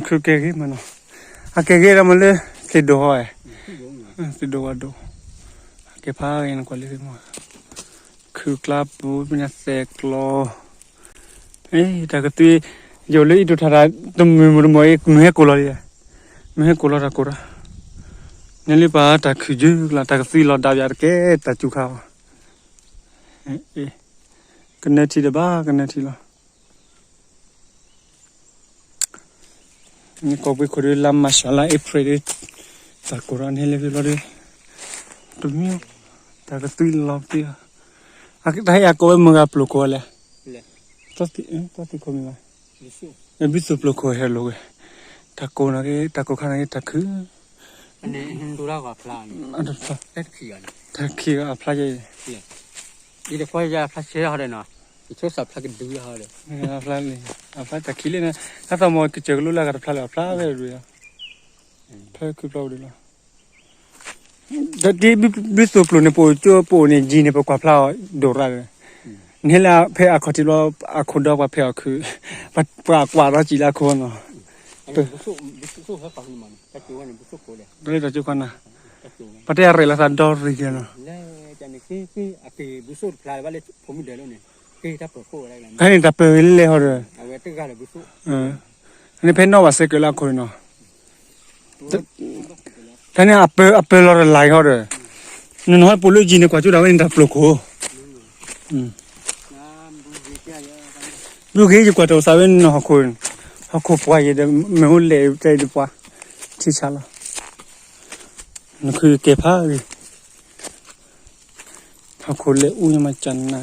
ခုကဲဂ့ၤမးနီၤ, အကဲဂ့ၤဒၣ်မးလၢ သ့ၣ်ဒိၣ်ဟီ, သ့ၣ်ဒိၣ်ဝဲဒိၣ်, အကဲဖးဂ့ၤနကွၢ်လၢမး, ခုကျါပူၤ ပညါသဲးကျီ, တၢ်ကသွံ, ယအိၣ်လၢအံၤဒိၣ်ထီၣ်တၢ် တမုာ်မုာ်တမုာ်အံၤ မုာ်ဟဲကိၢ်လီၤလံ, မုာ်ဟဲကိၢ်လီၤတၢ်ကိၢ်ဒီး, န့ၣ်လၢပှၤတၢ်ခုၣ်ယုၢ်ကျါ တၢ်ကသွံလီၤဒၣ်ယၤတကဲ တၢ်စူၤခါအီၤ, ကနၢထံတဘၣ် ကနၢထံလီၤ. နကိးပှ့ၤခိၣ်ဒီး လါမၢ်ၡး လါအ့ဖြ့ၣ်ဒီး တၢ်ကိၢ်ဒီးန့ၣ်လၢဖဲဘျီဒီး တမံၤ, တၢ်ကသွံလီၤတံၢ်, တၢ်ဟဲအကိးဝဲမုၢ်ဂၤပျိာ်ခိၣ်ဝဲလဲၣ်, တၢ်သံခိၣ်မ့ၢ်ဘၣ်, ဘုသိၣ်ပျိာ်ခိၣ်ဟဲလိာ်ဝဲ, တၢ်ကိၢ်နီၣ်က့ၤ တၢ်ကိၢ်ခါနီၣ်က့ၤ တၢ်ခုၣ် တၢ်ခံဂၤအဖျါယဲ, အဖျါဆဲးဟီဒီးနီၤ, အဖျါတၢ်ခံလံန့ၣ်, အသးမ့ၢ်ကစၢၢ်ကလိလၢအဂၤတဖျါလၢအဖျါဝဲဒၣ်, ဖဲခုဖျါဝဲဒၣ်လီၤ, တၢ်တ့ဘုသိၣ်ပျိာ်န့ၣ် ပအိၣ်ကၠိပအိၣ်န့ၣ် ယံၤန့ၣ် ပကွၢ်ဖျါအီၤဒိၣ်ရၣ်ဒီး, နဟဲလၢဖဲအခီၣ်ထံးဘျီ အခိၣ်ဒီပှၤဖဲးအီၤခုၣ်, ပှၤကွၢ်ထီၣ်ကံၣ်လၢအခိၣ်နီၤ, တၢ်လၢတၢ်ကၠိခီနၤ, ပှၤတဲအရဲၣ်လီၤသးဒီရံၣ်က့ၤနီၤ, ဖဲန့ၣ်တၢ်ပၢၢ်ဂ့ၤလဲၣ်ဟီဒီး, ဖဲန့ၣ်ဖဲနီၣ်ဘၣ်စဲကၢးလၢအခိၣ်န့ၣ်နီၤ, ဖဲန့ၣ်အပၢၢ်လီၤတလၢ်ဟီဒီး, နနီၤပိာ်လၢယံၤန့ၣ် ကွၢ်ကၠိဒၣ်ဝဲန့ၣ် တၢ်ပျိာ်ခိၣ်, ဘုဂ့ၤ ယကွၢ်တအိၣ်သးဝဲန့ၣ် ဟီၣ်ခိၣ်, ဟီၣ်ခိၣ်ပှၢ်ယဲဒီး မ့ၢ်အိၣ်လဲၣ်တဲဒီးပှၤ, ထံဆါလီၤ, နခုကဲဖးဂ့ၤ, ဟီၣ်ခိၣ်လဲၤအူညါမးကနၤ,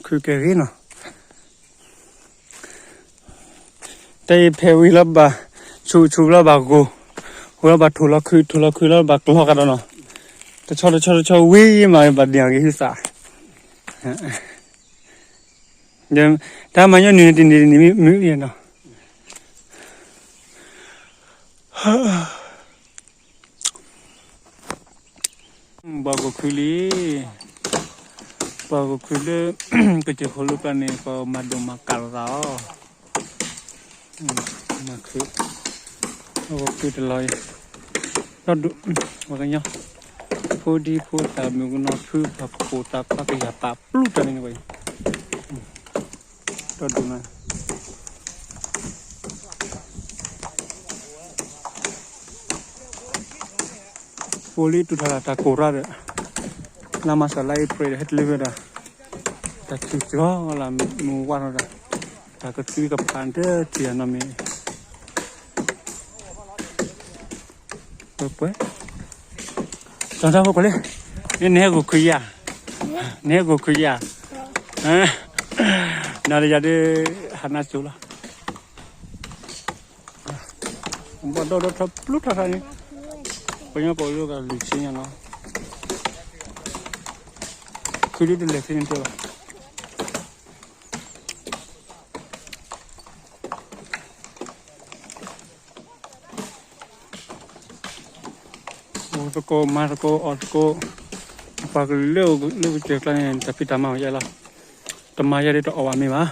ခုကဲဂ့ၤနီၤ တၢ်အံၤဖဲဝံၤလီၤဘၣ်, ဆူၣ်ဆူၣ်လီၤဘၣ်ဂိၢ်, ဂိၢ်လီၤဘၣ်ထိၣ်လီၤခုး, ထိၣ်လီၤခုးလီၤဘၣ်ကျီကဒီးနီၤ, တဆီတဆီတဆီဝံၤမးဘၣ်ဒံးအဂ့ၤဟုသး, တၢ်မၤညီနုၢ်န့ၣ်တနံၤတနံၤမုာ်ယဲနီၤ ပှၤဂိၢ်ခုလံ, ပှၤဂိၢ်ခုလၢ ကစၢၢ်ခိၣ်လိကျါန့ၣ် ပှၤမၤဒိၣ်မၤကးလိာ်သးအီၤ, မၤခု, ပှၤဂိၢ်ခုတလီၤအံၤ, ဒီဒူၣ်, ပှၤကညီ, ဖိဒံဖိသၣ်မုၣ်ကနီၤဖု တၢ်ပိာ်တၢ်ခွါကယၢ်ပာ်ပျူၢ်တၢ်န့ၣ်ဝဲအံၤ, ဒီဒူၣ်မး ဖိလံတူၢ်ထီၣ်လၢတၢ်ကိၢ်ရၣ်ဒီး, လါမၤစၢၤလါအ့ဖြ့ၣ်ဒီး ဟဲတလၢဝဲဒၣ်, တၢ်ထံၣ်ကၠီလၢမုၢ်ဝါထီၣ်ဒီး, တၢ်ကသွံကဖးဒၢထံၣ်အနီၢ်မ့ၢ်, ပှဲၤပှဲၤ, စီၤထါဖိကွၢ်လံ, နဟဲဂိၢ်ခုယၤ, နဟဲဂိၢ်ခုယၤ, နၤဒီးယၤဒ်, ဟးနါစိၤလီၤ ဘၣ်ဒီဒီထီၣ်ပျူထီၣ်ထီၣ်န့ၣ်, ပှၤညီကီၢ်လၢကလုၢ်ဆ့ညါလီၤ, ခုဒုတလဲၤဖဲန့ၣ်တဲဘၣ်, အိၣ်သကိးမၤသကိး အီၣ်သကိး, ပှၤကလုာ်လၢအိၣ်လၢကစၢၢ်ကျါန့ၣ် တၢ်ဖံးတၢ်မၤအီၤယဲလီၤ, တမၤယဲဒ်တအီၣ်ဘၣ်မ့ၢ်ဘၣ်